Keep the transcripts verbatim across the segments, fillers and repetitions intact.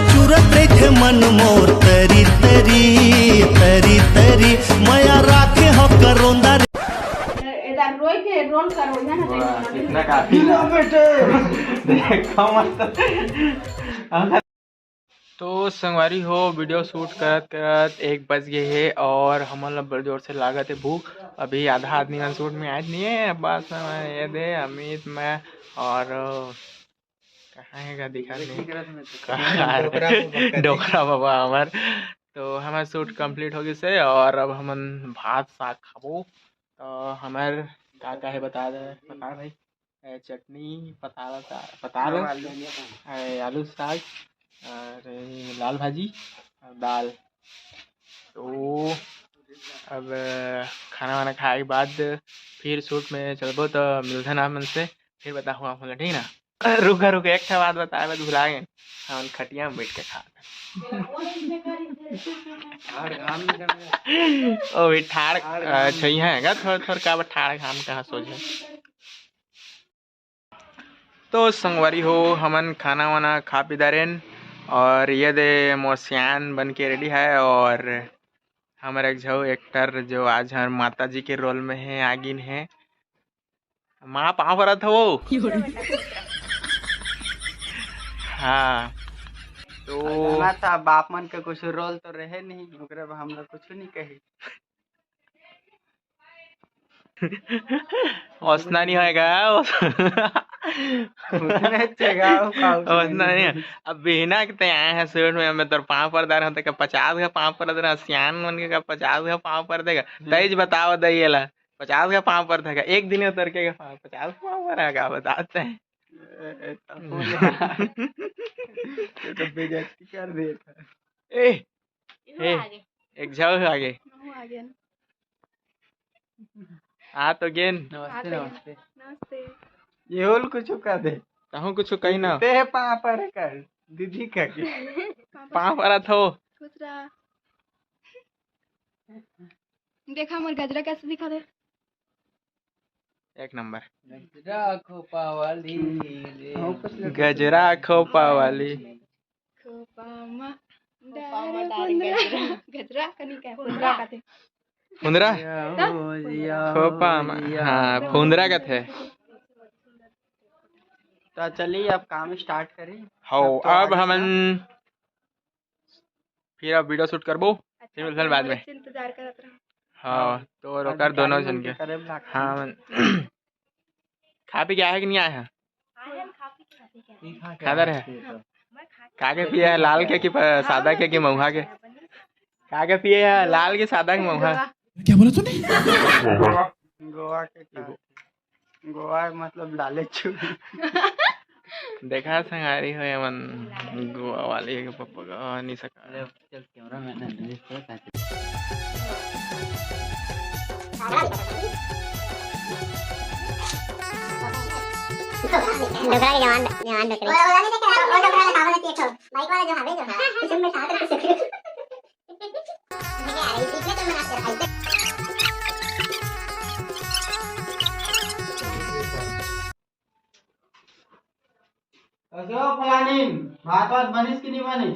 चुरत रहिथे मन मोर तरी तरी, तरी तरी, मया राखे हो करोंदा रे। इधर रोई के रोल करो, यहाँ देखो। कितना काफी ना बेटे। देखो मत। तो संगवारी हो, वीडियो शूट करत करत एक बज गए हे और हमन ला बड़ जोर से लागत हे भूख। अभी आधा आदमी मन शूट में आए नहीं है, बस मैं, ये दे अमित, मैं और कहाँ हे गा, दिखा नहीं। डोकरा बाबा हमर। तो हमर शूट कंप्लीट हो गइस हे और अब हमन भात साग खाबो। तो हमर का का हे बता दे, बता भाई। ए, चटनी, पताल, पताल, ए, आलू साग और ए, लाल भाजी और दाल। तो अब खाना वाना खाए के बाद फिर शूट में चलबो, तो मिलथन आप मन से, फिर बताहूँ आप मन ला, ठीक ना? रुका रुका, एक ठा बात बताए बर भुला गए, हमन खटिया में बैठ के खा। ओ भी ठाड़, ठाड़ घाम। अ, छैया है का? थोड़ा थोड़ा का बा, ठाड़ घाम कहाँ सोझे। तो संगवारी हो, हमन खाना वाना खा पी डारेन और ये दे मोर सियान बन के रेडी है और हमर एक झो एक्टर जो आज हर माता जी के रोल में है, आगिन है। माँ पाँव परत हो। हाँ। तो जाना था, बाप मन के कुछ रोल तो रहे नहीं, ओकरे बाद हम लोग कुछ नहीं कही। ओसना नहीं होएगा। ओसना नहीं है। अब बिहना के ते आए हैं शूट में, मैं तोर पाँव पर डार हूँ, तो का पचास का पाँव पर दे रहा, सियान मन के का पचास का पाँव पर देगा। तैज बताओ दे ये ला, पचास का पाँव पर देगा, एक दिन में तोर के का पाँव, पचास का पाँव पर है, का बताते हैं। ए, ए, तब हो गया। ये तो बेइज्जती कर देता। ए, इहो ए, आगे। एक जाओ आगे। इहो आगे न। आ तो गेन। नमस्ते, आ तो गेन। नमस्ते। नमस्ते। ये होल कुछ कह दे। तहूँ कुछ कही ना। ते पाँव पर कर, दीदी कह के। पाँव पर। पाँव परत हो। खुश रहा। देखा मोर गजरा कैसे दिखा दे। एक नंबर। गजरा खोपा वाली ले। हाँ, कुछ ले। गजरा खोपा वाली। खोपा मा खोपा मा डारे डारे फुंदरा। गजरा। गजरा कनी का फुंदरा। फुंदरा कथे। फुंदरा? या हो, खोपा मा, या हाँ, हो। फुंदरा कथे। तो चलिए, अब काम स्टार्ट करी। हाँ, तो अब आज हमन का फिर अब वीडियो शूट करबो, अच्छा, फिर मिलथन बाद में। इंतजार करत रहो। हाँ, हाँ। तो और ओकर दोनों जन के। हाँ, खा पी के आए है कि नहीं आए है? आए हैं, खा पी के। खा पी के आए हैं। खा दे रहे। हाँ। खा के पिए है, लाल के कि प-, सादा के कि महुआ के? खा के पिए है, लाल के, सादा के, महुआ? क्या बोला तूने? गोवा के का? गोवा मतलब लाले चू। देखा संगारी हो, एमन गोवा वाले के पप्पा का नहीं सका। अरे, चल, कैमरा मैन है, नहीं तो क्या चल। डोकरा के जवान, जवान डोकरी। वो, वो वाला नहीं देखे, वो डोकरा वाला, वो वाला, बाइक वाला जो हवे जो है, इसमें साथ में अशोक फलानीन, भात वात बनिस कि नहीं बनिस?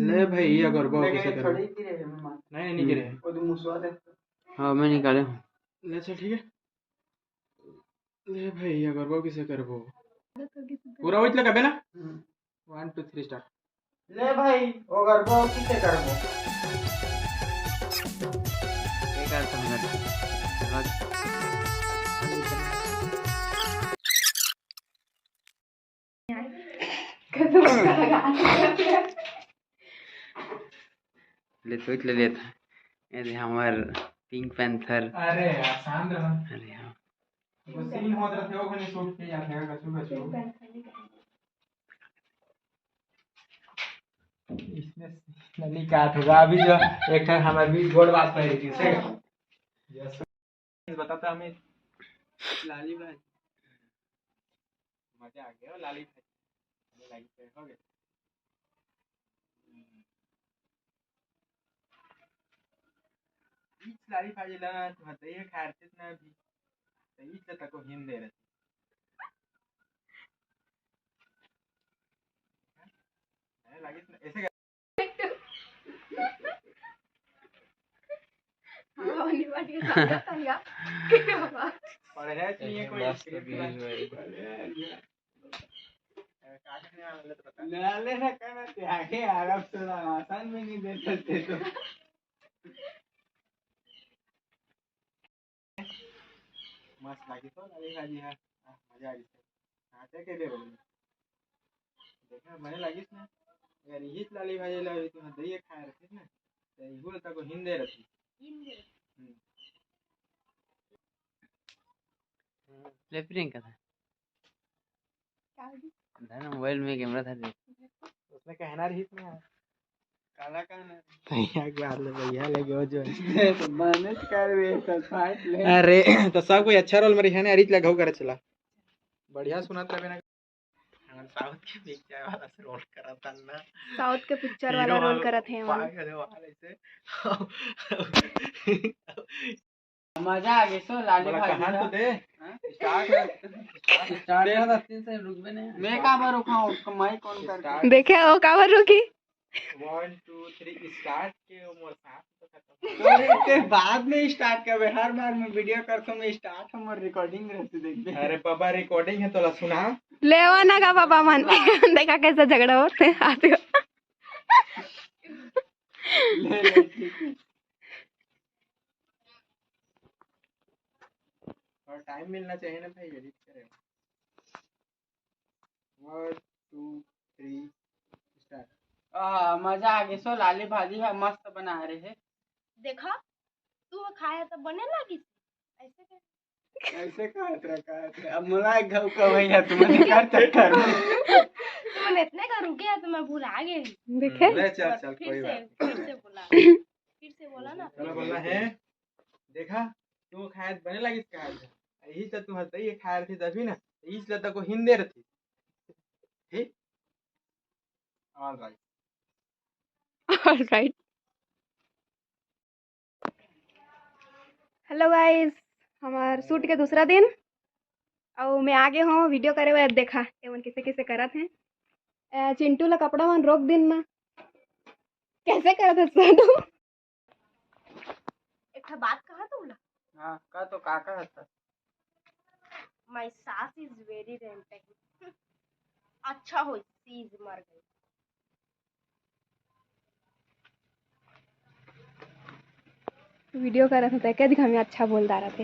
ले भाई, ये अगर बाबू लेकिन किसे एक करो। थोड़ी गिरे है, मैं मान। नहीं, नहीं गिरे। वो तो मुसवा दे। हाँ, मैं निकाले हूँ। ले, चल, ठीक है। ले भाई, अगर बाबू किसे करबो? पूरा वही लगा बेला। हम्म। One, two, three, start। ले भाई, अगर बाबू किसे करबो? एक आध तो मिनट। ले, सोच ले लेता। ये दे हमर Pink Panther। अरे यार, शांत रहो। अरे हाँ। वो सीन होत रहते, वो घने शूट किए जाते हैं, कछु, कछु। इसमें नली काट होगा। अभी जो एक ठन हमर भी गोड़ बात पहले थी, सही है? Yes। बताता हमें। लाली भाई। मजा आ गया, लाली भाई। लाली भाई, हो गया। इच लाली भाजी ला तुमन दही खाए रहितेस ना अभी, त इच ला तको हिन दे रहितेस। नहीं लागिस ना, ऐसे कर। हाँ, वाली बात ये समझा था क्या? पढ़े है कि ये कोई मस्त script भी है? है। अ, का करने वाला है तो बता। ले, ले ना, कहना ते आगे आराम से आसान में नहीं दे सकते तो। मस्त लागिस तो लाली भाजी हा। आह, मजा आ गई। हाँ, ते के दे बोले। देखा, मने लागिस ना। अगर यही लाली भाजी ला, तुमन दही खाए रहितेस ना, त इहू ला तको हिन दे रहितेस। हिन दे। हम्म। ले प्रियंका था। का होगी? धर ना, मोबाइल में कैमरा था, देख। उसने कहना रहिस ना। काला कहना। भैया के बाद ले, भैया ले गयो जो। तो मैनेज कर बे, तो फाइट ले। अरे, तो सब कोई अच्छा रोल में रही है ना, रिच लगाऊ करे चला। बढ़िया सुनात रहे ना। हमन साउथ के पिक्चर वाला से रोल करत हन ना। साउथ के पिक्चर वाला हीरो रोल वाला करत हे हमन। पागल वाला ऐसे। मजा आ गई सो लाली बोला, भाजी कहान का। तो दे। हाँ? स्टार्ट है। स्टार्ट है, दस दिन से रुकबे नहीं। मैं का बार रुका हूँ, कमाई कौन करके? स्टार्ट। देखे, वो का बार रुकी? One, two, three, start के वो मोर सांस तो खत्म। अरे, ते बाद में स्टार्ट करबे, हर बार मैं वीडियो करता हूँ, मैं स्टार्ट हमर रिकॉर्डिंग रहती, देख बे। अरे बाबा, रिकॉर्डिंग है, तोला सुना। लेवा ना का बाबा मन। देखा कैसे झगड़ा होते हैं आप। ले, ले, ठीक है। और टाइम मिलना चाहिए ना भाई, एडिट करे। One, two, three, start। आ, मजा आ गई सो लाली भाजी है, मस्त बना रहे हैं। देखा, तू खाया तो बने लागिस। ऐसे के? ऐसे कहत रहा, कहत रहा। अब मोला एक घाव का भैया, तुमने कर चक्कर में। तुमने इतने का रुके हैं तो मैं भुला गई। देखे? ले चल, बट चल, फिर कोई से, बात नहीं। फिर से बोला। फिर से बोला ना। चलो, बोलना है। देखा, तू खाए त बने लागिस, खाए त। यही तो तू हंसते ही खाए रही तभी ना, इस लता को हिंदे रहती। ठीक? All right। All right। Hello guys, हमार शूट के दूसरा दिन, अउ मैं आगे हूँ वीडियो करे बर। देखा, एमन कैसे कैसे करत हैं। ए, चिंटू ला कपड़ा मन रोक दिन ना, कैसे करत है तू? एक ठा बात कहा तुमला। हाँ, का तो का कहत हस? My सास is very renting। अच्छा होई, she is मर गई। वीडियो करत होते, क्या दिखा, मैं अच्छा बोलता रहते।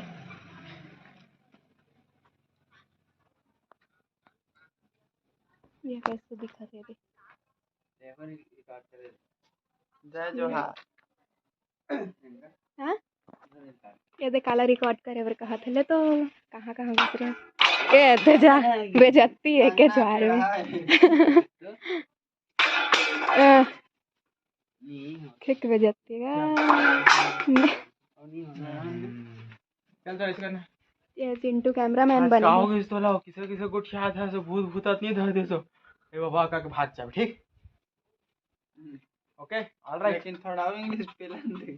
ये कैसे दिखत हे रे? जय जोहार। हाँ? ये दे काला रिकॉर्ड करे बर कहत हले तो कहाँ कहाँ घुस रहे? ए, तेजा, बेइज्जती है के ज्वार में? ए, ठीक बेइज्जती है। चल, चल, ऐसे करना। ये चिंटू कैमरामैन आज बने का हो हैं। गइस तोला? किसे किसे गोठियात हस, भूत भूतात नहीं धर देसो। ए बाबा, का के भाग जाब, ठीक? हम्म। OK, all right। लेकिन थोड़ा इंग्लिश पेलन दे।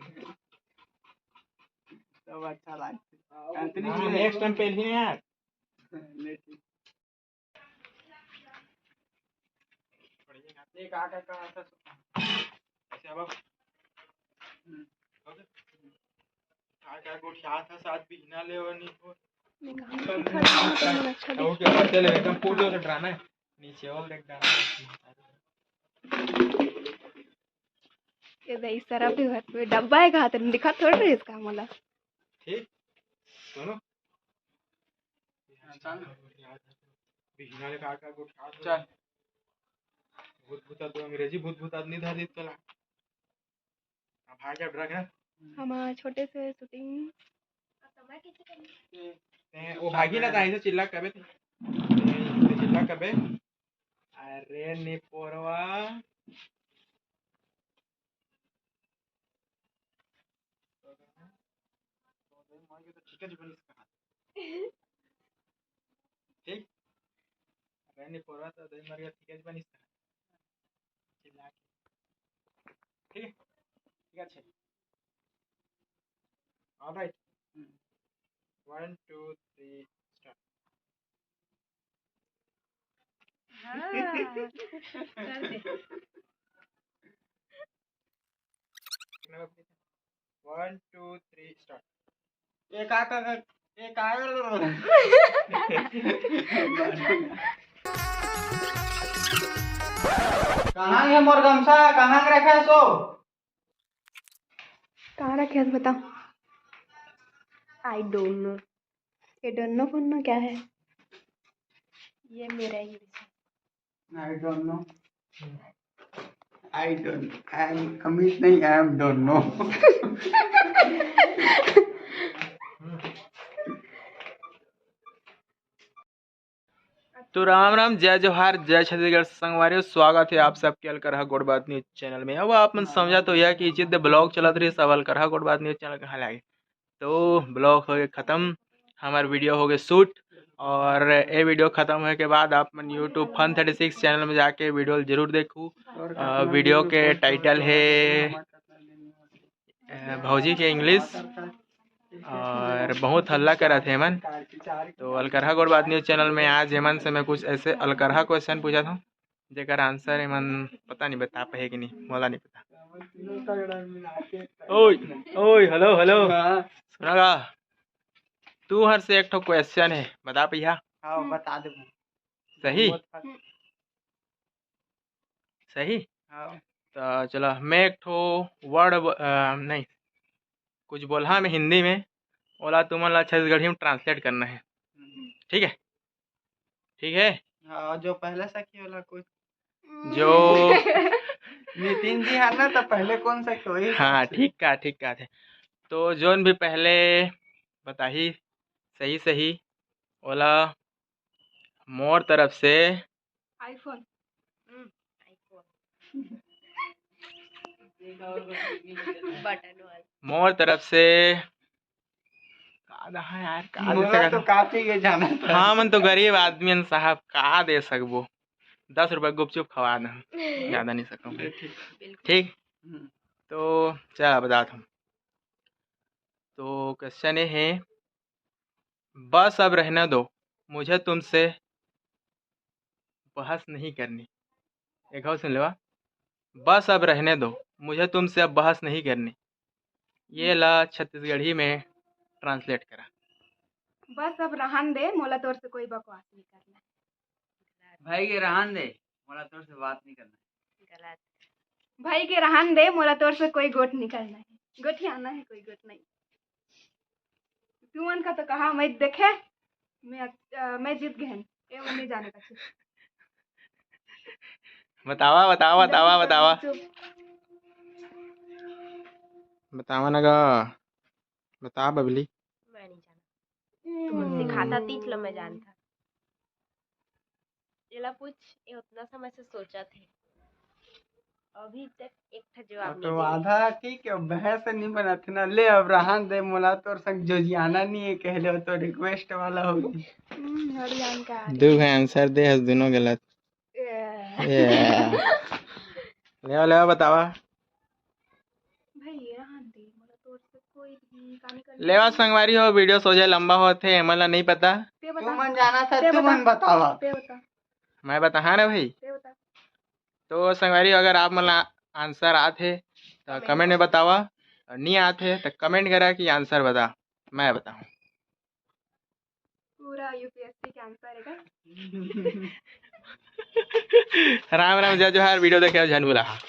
तब अच्छा लागथे। हाँ, इतनी हाँ, भी नहीं। Next time पेलही ना यार। ले, ठीक। ये का, का, का, का, ऐसे अब, हम्म। का, का गोठियात हस, आज बिहना ले और नहीं हो। मैं कहाँ पे खड़ा हूँ, तुम्हें अच्छा दिख OK, चले, एकदम पूरे डराना है। नीचे और देख, डराना है। ये दे, इस तरफ भी घर पे डब्बा है, कहाँ तेरे दिखा थोड़ा इसका मोला। ठीक, सुनो। चल। बिहना ले का का गोठा दो। चल। भूत भूत आदमी, अंग्रेजी भूत भूत आदमी धर देत तोला। अब भाग जा, डरा के ना। हम छोटे से शूटिंग। ते, वो भागी ना, ताही से चिल्ला कबे ते। ते चिल्ला कबे। अरे निपोरवा। तो दही मर गया तो ठीक है, जीवन इसका हाथ। ठीक? अगर नहीं पोरवा तो दही मर गया, ठीक है, जीवन इसका हाथ। चिल्ला के। ठीक है? ठीक है, अच्छा। All right. One, two, three, start. हाँ, कर दे। One, two, three, start. ये का का का- ये का कहाँ है मोर गमछा? कहाँ के रखा है सो? कहाँ रखे हस बता? I don't know। ये डोनो फोनो क्या है? ये मेरा ही है। I don't know। I don't। I am Amit नहीं, I am don't know। तो राम राम, जय जोहार, जय छत्तीसगढ़ संगवारी हो। स्वागत है आप सबके अलकरहा गोठ बात न्यूज चैनल में। अब आप मन समझा तो यह कि जिद ब्लॉग चलत रही सब अलकरहा गोठ बात न्यूज चैनल कहाँ लागे। तो ब्लॉग हो गए खत्म, हमार वीडियो हो गए शूट, और ये वीडियो खत्म होए के बाद आप मन YouTube फन थर्टी सिक्स चैनल में जाके वीडियो जरूर देखू। अ, वीडियो के टाइटल है अ, भौजी के इंग्लिश, और बहुत हल्ला करत हे मन। तो अलकरहा गोठ बात न्यूज चैनल में आज एमन से मैं कुछ ऐसे अलकरहा क्वेश्चन पूछत हूँ, जेकर आंसर एमन पता नहीं बता पाए कि नहीं, मोला नहीं पता। ओए, ओए, हेलो, हेलो। हाँ। सुना गा, तू हर से एक ठो क्वेश्चन है, बता भैया। हाँ, बता दे। सही? सही? हाँ। तो चलो, मैं एक ठो वर्ड ब-, अ, नहीं, कुछ बोलहा मैं हिंदी में, ओला तुमन ला छत्तीसगढ़ी में ट्रांसलेट करना है। हम्म। ठीक है? ठीक है? हाँ, जो पहले सखी वाला कोई। जो नितिन जी है ना, तो पहले कौन सखी वही हाँ, सखी। ठीक का, ठीक का थे। तो जोन भी पहले बताही सही सही, ओला मोर तरफ से iPhone। हम्म, iPhone। बटन वाला। मोर तरफ से का दहा यार, का दे मोला सकत तो हन? काफी ये जाना था। हाँ, मन तो गरीब आदमी हन साहब, का दे सकबो? दस रुपये गुपचुप खवा दे, ज्यादा नहीं सकूँ। ठीक। बिल्कुल। ठीक? हम्म। तो चला बतात हूँ। तो क्वेश्चन ये है, बस अब रहने दो, मुझे तुमसे बहस नहीं करनी। एक और सुन लेवा, बस अब रहने दो, मुझे तुमसे अब बहस नहीं करनी। ये ला छत्तीसगढ़ी में ट्रांसलेट करा। बस अब रहन दे, मोला तोर से कोई बकवास नहीं करना है। भाई के रहन दे, मोला तोर से बात नहीं करना है। गलत। भाई के रहन दे, मोला तोर से कोई गोठ नहीं करना है। गोठियाना है, कोई गोठ नहीं। तुमन का तो कहा मैं देखे, मैं अ, मैं जीत गए हन। ए वो नहीं जाने का। बतावा, बतावा, बतावा, बतावा। चुप। बतावा ना गा। बता बबली। मैं नहीं जाना। तुमन सिखाता तीत लो मैं जानता। एला पूछ, ये उतना समय से सोचा थे, अभी तक एक ठा जवाब नहीं तो दे। आधा ठीक है, बहस नहीं बनाते ना। ले अब रहन दे, मोला तोर संग जोजियाना नहीं है, कह ले तो रिक्वेस्ट वाला हो गई। हम्म, हरियाणा का। दू भाई आंसर दे हस, दोनों गलत। ए। ए। ले ले बतावा। भाई, ये रहन दे, मोला तोर से कोई भी काम करना लेवा नहीं। संगवारी हो, वीडियो सोझे लंबा होत हे, एमन ला नहीं पता। ते बता। तुमन जाना था, ते बता। तुमन बतावा। ते बता। मैं बता, हाँ ना भाई? ते बता। तो संगवारी, अगर आप मन ला आंसर आत हे, तो कमेंट कमेंट में में। बतावा, और नहीं आत हे, तो कमेंट करा कि आंसर बता, मैं बताऊँ। पूरा यूपीएससी के आंसर है का? राम राम, जय जोहार, वीडियो देखे झन भूला।